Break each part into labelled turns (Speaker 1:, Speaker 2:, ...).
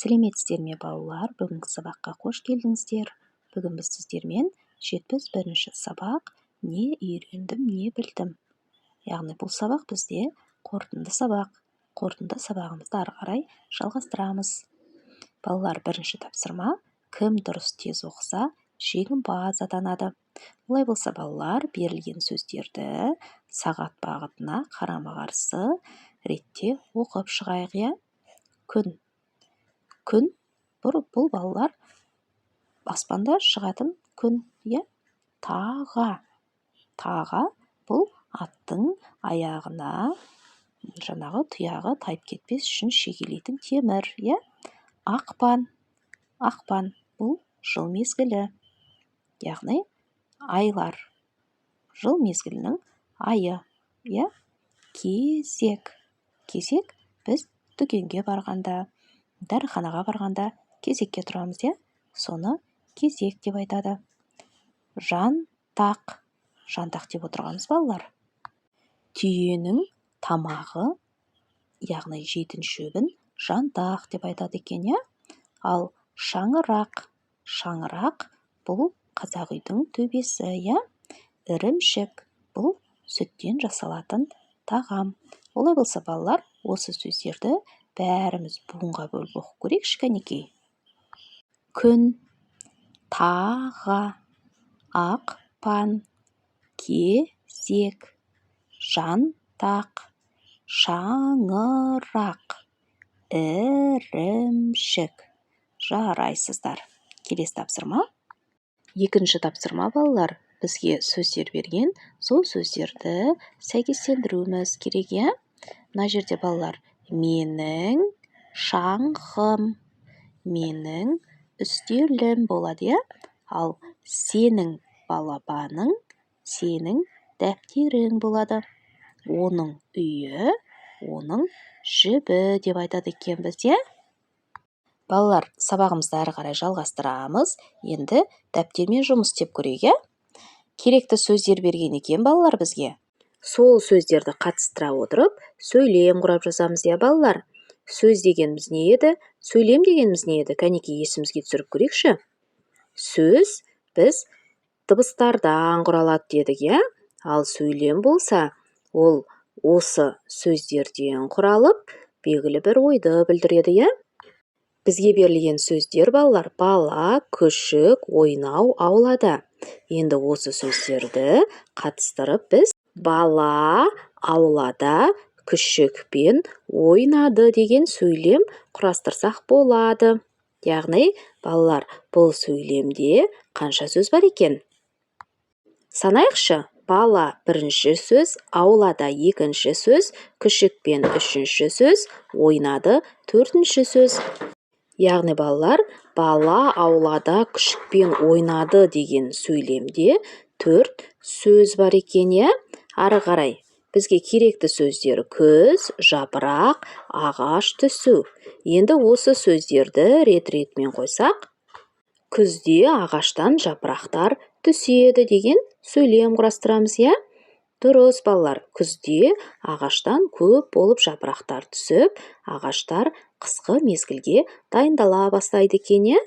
Speaker 1: Сәлеметсіздер ме, балалар! Бүгінгі сабаққа қош келдіңіздер. Бүгін біз сіздермен 71-ші сабақ, «Не үйрендім, не білдім?». Яғни бұл сабақ бізде қорытынды сабақ. Қорытынды сабағымызды ары қарай жалғастырамыз. Балалар, бірінші тапсырма: кім дұрыс, тез оқыса, жеңімпаз атанады. Олай болса, балалар, берілген сөздерді сағат бағытына қарама-қарсы ретте оқып шығайық, иә? Күн. Күн бұл, балалар, аспанда шығатын күн, иә? Таға. Таға — бұл аттың аяғына жаңағы тұяғы тайып кетпес үшін шегелейтін темір, иә? Ақпан. Ақпан — бұл жыл мезгілі, яғни айлар, жыл мезгілінің айы, иә? Кезек. Кезек — біз дүкенге барғанда, дәріханаға барғанда кезекке тұрамыз, иә? Соны кезек деп айтады. Жантақ. Жантақ деп отырғанымыз, балалар, түйенің тамағы, яғни жейтін шөбін жантақ деп айтады екен, иә? Ал шаңырақ. Шаңырақ — бұл қазақ үйдің төбесі, иә? Ірімшік — бұл сүттен жасалатын тағам. Олай болса, балалар, осы сөздерді бәріміз буынға бөліп оқып көрейікші, кәнекей. Күн, таға, ақпан, кезек, жантақ, шаңырақ, ірімшік. Жарайсыздар! Келесі тапсырма. Екінші тапсырма, балалар, бізге сөздер берген, сол сөздерді сәйкестендіруіміз керек, иә? Мына жерде, балалар, менің шаңғым, менің үстелім болады, иә? Ал сенің балапаның, сенің дәптерің болады. Оның үйі, оның жібі деп айтады екенбіз, иә? Балалар, сабағымызды әрі қарай жалғастырамыз. Енді дәптермен жұмыс істеп көрейік, иә? Керекті сөздер берген екен, балалар, бізге. Сол сөздерді қатыстыра отырып, сөйлем құрап жазамыз, иә, балалар? Сөз дегеніміз не еді? Сөйлем дегеніміз не еді? Кәнекей, есімізге түсіріп көрейікші. Сөз біз дыбыстардан құралады дедік, иә? Ал сөйлем болса, ол осы сөздерден құралып, белгілі бір ойды білдіреді, иә? Бізге берілген сөздер, балалар: бала, күшік, ойнау, аулада. Енді осы сөздерді қатыстырып, біз «Бала аулада күшікпен ойнады» деген сөйлем құрастырсақ болады. Яғни, балалар, бұл сөйлемде қанша сөз бар екен? Санайықшы. Бала — бірінші сөз, аулада — екінші сөз, күшікпен — үшінші сөз, ойнады — төртінші сөз. Яғни, балалар, «Бала аулада күшікпен ойнады» деген сөйлемде төрт сөз бар екен, иә? Ары қарай бізге керекті сөздер: күз, жапырақ, ағаш, түсу. Енді осы сөздерді рет ретімен қойсақ, «Күзде ағаштан жапырақтар түседі» деген сөйлем құрастырамыз, иә? Дұрыс, балалар. Күзде ағаштан көп болып жапырақтар түсіп, ағаштар қысқы мезгілге дайындала бастайды екен, иә?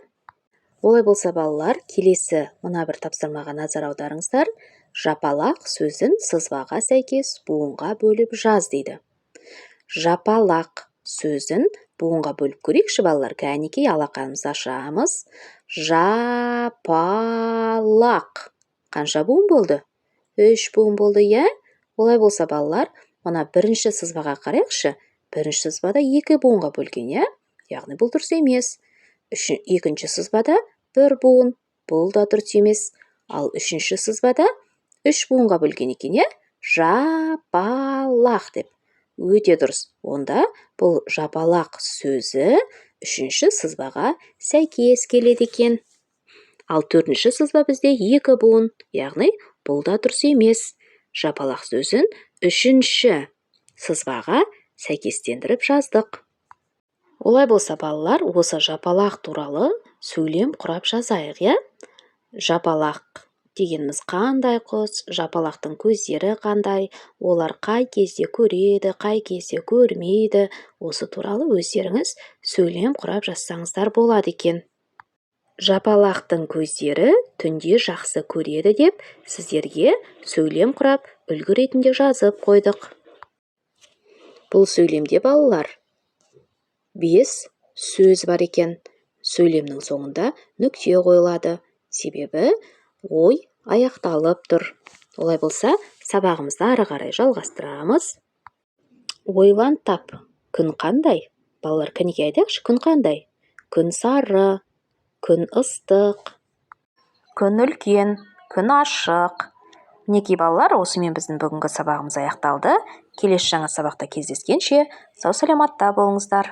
Speaker 1: Олай болса, балалар, келесі мына бір тапсырмаға назар аударыңыздар. «Жапалақ» сөзін сызбаға сәйкес буынға бөліп жаз дейді. «Жапалақ» сөзін буынға бөліп көрейікші, балалар. Кәнекей, алақанымызды ашамыз. Жапалақ. Қанша буын болды? Үш буын болды, иә? Олай болса, балалар, мына бірінші сызбаға қарайықшы. Бірінші сызбада екі буынға бөлген, иә? Яғни бұл дұрыс емес. Екінші сызбада бір буын, бұл да дұрыс емес. Ал үшінші сызбада үш буынға бөлген екен, иә? «Жапалақ» деп. Өте дұрыс. Онда бұл «жапалақ» сөзі үшінші сызбаға сәйкес келеді екен. Ал төртінші сызба бізде екі буын, яғни бұл да дұрыс емес. «Жапалақ» сөзін үшінші сызбаға сәйкестендіріп жаздық. Олай болса, балалар, осы жапалақ туралы сөйлем құрап жазайық, иә? Жапалақ дегеніміз қандай құс? Жапалақтың көздері қандай? Олар қай кезде көреді, қай кезде көрмейді? Осы туралы өздеріңіз Сөйлем құрап жазсаңыздар болады екен. Жапалақтың көздері түнде жақсы көреді деп сіздерге сөйлем құрап, үлгі ретінде жазып қойдық. Бұл сөйлемде, балалар, бес сөз бар екен. Сөйлемнің соңында нүкте қойылады, себебі ой аяқталып тұр. Олай болса, сабағымызды ары қарай жалғастырамыз. Ойлан, тап, күн қандай? Балалар, кәнекей, айтайықшы, күн қандай? Күн сары, күн ыстық, күн үлкен, күн ашық. Мінекей, балалар, осымен біздің бүгінгі сабағымыз аяқталды. Келесі жаңа сабақта кездескенше, сау саламатта болыңыздар.